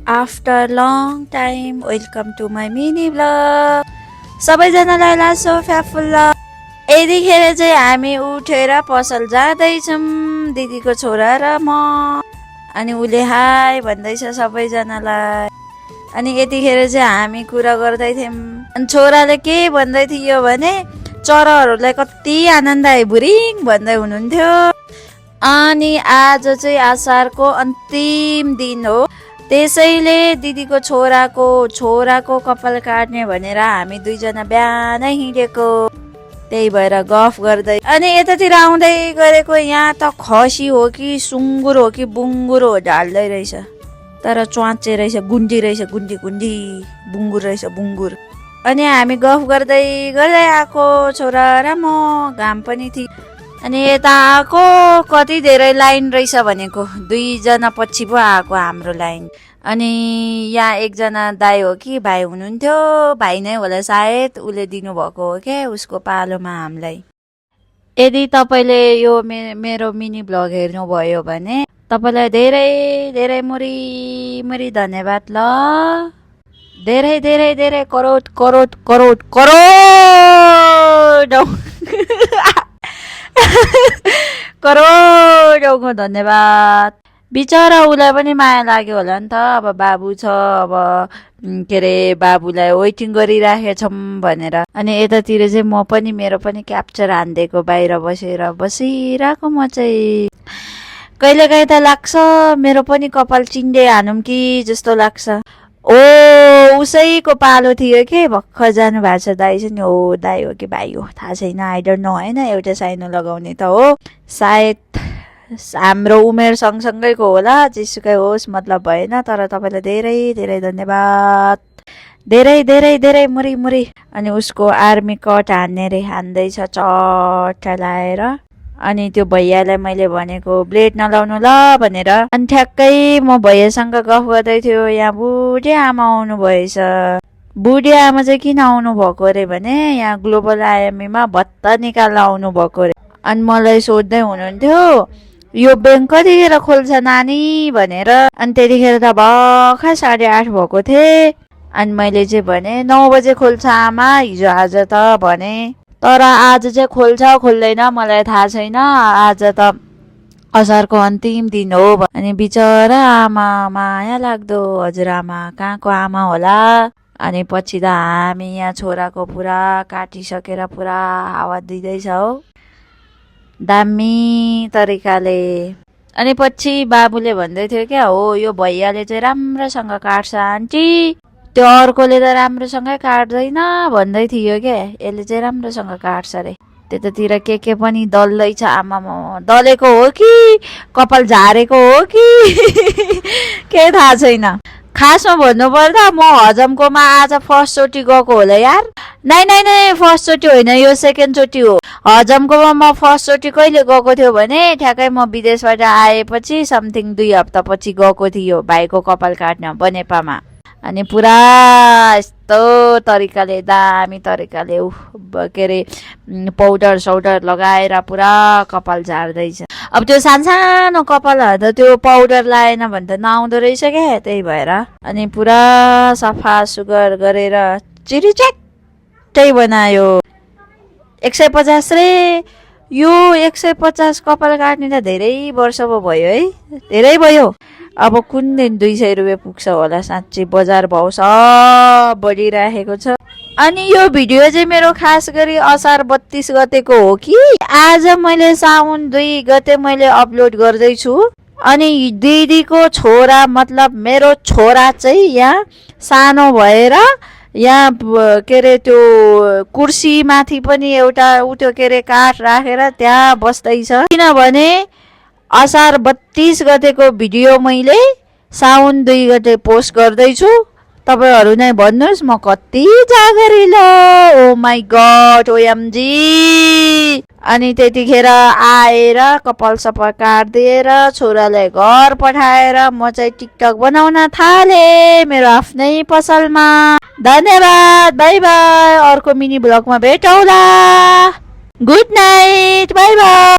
After long time, welcome to my mini vlog. सबैजनालाई लासो फ्याफुल्ला। यतिखेर चाहिँ हामी उठेर पसल जाँदैछौँ दिदीको छोरा र म। अनि उले हाई भन्दैछ सबैजनालाई। अनि यतिखेर चाहिँ हामी कुरा गर्दै थियौँ। अनि छोराले के भन्दै थियो भने चराहरूलाई कति आनन्द आयो बुरिङ भन्दै हुनुहुन्थ्यो। अनि आज चाहिँ असारको अन्तिम दिन हो, त्यसैले दिदीको छोराको कपाल काट्ने भनेर हामी दुईजना बिहानै हिँडेको। त्यही भएर गफ गर्दै अनि यतातिर आउँदै गरेको। यहाँ त खसी हो कि सुँगुर हो कि बुङ्गुर हो ढाल्दै रहेछ, तर च्वाचे रहेछ, गुन्डी रहेछ, गुन्डी गुन्डी बुङ्गुर रहेछ बुङ्गुर। अनि हामी गफ गर्दै गर्दै आएको छोरा र म। घाम पनि थियो। अनि यता आएको कति धेरै लाइन रहेछ भनेको, दुईजना पछि पो आएको हाम्रो लाइन। अनि यहाँ एकजना दाइ हो कि भाइ हुनुहुन्थ्यो, भाइ नै होला सायद, उसले दिनुभएको हो क्या उसको पालोमा हामीलाई। यदि तपाईँले यो मेरो मिनी भ्लग हेर्नुभयो भने तपाईँलाई धेरै धेरै मुरी मुरी धन्यवाद ल। धेरै धेरै धेरै करोड करोड करोड करोड करोडौँको धन्यवाद। बिचरा उसलाई पनि माया लाग्यो होला नि त। अब बाबु छ, अब के अरे बाबुलाई वेटिङ गरिराखेछौँ भनेर। अनि यतातिर चाहिँ म पनि मेरो पनि क्याप्चर हानिदिएको, बाहिर बसिरहेको म चाहिँ। कहिलेकाहीँ त लाग्छ मेरो पनि कपाल चिन्डे हानौँ कि जस्तो लाग्छ। ओ उसैको पालो थियो कि भर्खर जानु भएको छ दाइ चाहिँ नि। हो दाइ हो कि भाइ हो थाहा छैन, आई डोन्ट नो होइन। एउटा साइनो लगाउने त हो सायद, हाम्रो उमेर सँगसँगैको होला, जेसुकै होस् मतलब भएन। तर तपाईँलाई धेरै धेरै धन्यवाद, धेरै धेरै धेरै मुरी मुरी। अनि उसको आर्मी कट हान्दैछ चट्ट लाएर। अनि त्यो भैयालाई मैले भनेको ब्लेड नलाउनु ल भनेर। अनि ठ्याक्कै म भैयासँग गफ गर्दै थियो, यहाँ बुढी आमा आउनु भएछ। बुढी आमा चाहिँ किन आउनु भएको अरे भने यहाँ ग्लोबल आइएमईमा भत्ता निकाल्न आउनु भएको अरे। अनि मलाई सोध्दै हुनुहुन्थ्यो यो ब्याङ्क कतिखेर खोल्छ नानी भनेर। अनि त्यतिखेर त भर्खर 8:30 भएको थिएँ। अनि मैले चाहिँ भने 9 बजे खोल्छ आमा हिजो आज त भने। तर आज चाहिँ खोल्छ खोल्दैन मलाई थाहा छैन। आज त असारको अन्तिम दिन हो। अनि बिचरा आमा माया लाग्दो हजुरआमा कहाँको आमा होला। अनि पछि त हामी यहाँ छोराको पुरा काटिसकेर पुरा हावा दिँदैछ हो दामी तरिकाले। अनि पछि बाबुले भन्दै थियो क्या, हो यो भैयाले चाहिँ राम्रोसँग काट्छ आन्टी, त्यो अर्कोले त राम्रोसँगै काट्दैन भन्दै थियो क्या। यसले चाहिँ राम्रोसँग काट्छ अरे। त्यतातिर के पनि दल्दैछ। आमा दलेको हो कि कपाल झारेको हो कि के थाहा छैन। खासमा भन्नुपर्दा म हजमकोमा आज फर्स्ट चोटि गएको होला यार। नै फर्स्ट चोटि होइन, यो सेकेन्ड चोटि हो। हजमकोमा म फर्स्ट चोटि कहिले गएको थियो भने ठ्याक्कै म विदेशबाट आएपछि समथिङ 2 हप्ता पछि गएको थियो भाइको कपाल काट्न बनेपामा। अनि पुरा यस्तो तरिकाले दामी तरिकाले के अरे पाउडर साउडर लगाएर पुरा कपाल झार्दैछ। अब त्यो सानो कपालहरू त त्यो पाउडर लाएन भने त नआउँदो रहेछ क्या, त्यही भएर। अनि पुरा सफा सुग्घर गरेर चिरिच्याक्टै बनायो। 150 रे यो 150 कपाल काट्ने त धेरै वर्ष पो भयो है, धेरै भयो। अब कुन दिन 200 रुपियाँ पुग्छ होला। साँच्चै बजार भाउ सब बढिराखेको छ। अनि यो भिडियो चाहिँ मेरो खास गरी असार 32 गतेको हो कि आज मैले साउन 2 गते मैले अपलोड गर्दैछु। अनि दिदीको छोरा मतलब मेरो छोरा चाहिँ यहाँ सानो भएर यहाँ के अरे त्यो कुर्सी माथि पनि एउटा उठ्यो के अरे काठ राखेर त्यहाँ बस्दैछ। किनभने असार 32 गतेको भिडियो मैले साउन 2 गते पोस्ट गर्दैछु। तपाईँहरू नै भन्नुहोस् म कति जागरिलो। ओ माई गड ओएमजी। अनि त्यतिखेर आएर कपाल सफा काटिदिएर छोरालाई घर पठाएर म चाहिँ टिकटक बनाउन थालेँ मेरो आफ्नै पसलमा। धन्यवाद, बाई बाई। अर्को मिनी भ्लगमा भेटौँला। Good night, bye by.